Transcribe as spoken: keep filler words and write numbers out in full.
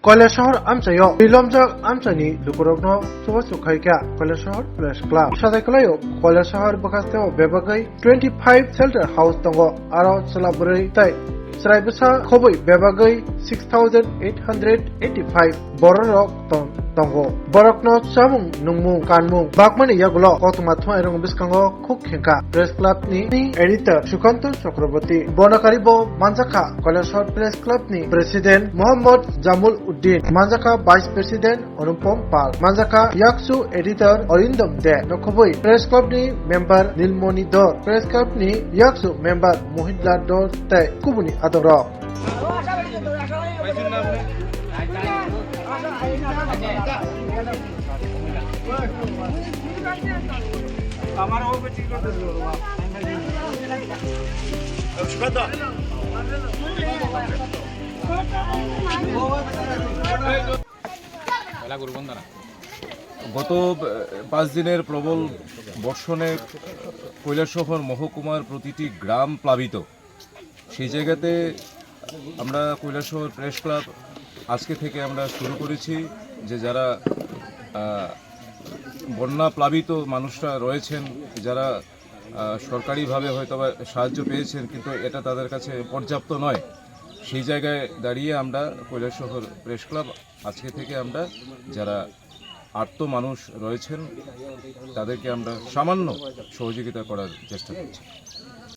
Koilashahar amchaio rilomjak amchaini lukurokno chubachu khaikha Koilashahar Press Club. Sadai kwlaio Koilashahar bwkhasteo bebagwi twenty five shelter house tongo, aro chwla bwrwi tei chwrai bwsa khobwi bebagwi six thousand eight hundred eighty five bororok tong-, tongo. Borokno chamung nungmung kanmung bakmani yagulo koktwma thumai rwng bwskango khuk khengkha Press Club ni editor Sukanto Chakraborty. Bono karibo manjakha Koilashahar Press Club ni President Mohammad Jamul Uddin, manjakha Vice President Anupam Pal, manjakha Yaksu Editor Arindam De, nokhobwi Press Club ni member Nilmoni Dor, Press Club ni Yaksu member Mohit Lal Dor tei kubuni adongrok. গত, আহ, পাঁচ দিনের প্রবল বর্ষণে, আহ, কৈলাসহর মহকুমার প্রতিটি গ্রাম প্লাবিত। সেই জায়গাতে আমরা কৈলাসহর প্রেস ক্লাব আজকে থেকে আমরা শুরু করেছি যে যারা, আহ, বন্যা প্লাবিত মানুষরা রয়েছেন, যারা, আহ, সরকারিভাবে হয়তো বা সাহায্য পেয়েছেন, কিন্তু এটা তাদের কাছে পর্যাপ্ত নয়। সেই জায়গায় দাঁড়িয়ে আমরা কৈলাসহর প্রেস ক্লাব আজকে থেকে আমরা যারা আর্ত মানুষ রয়েছেন, তাদেরকে আমরা সামান্য সহযোগিতা করার চেষ্টা করছি।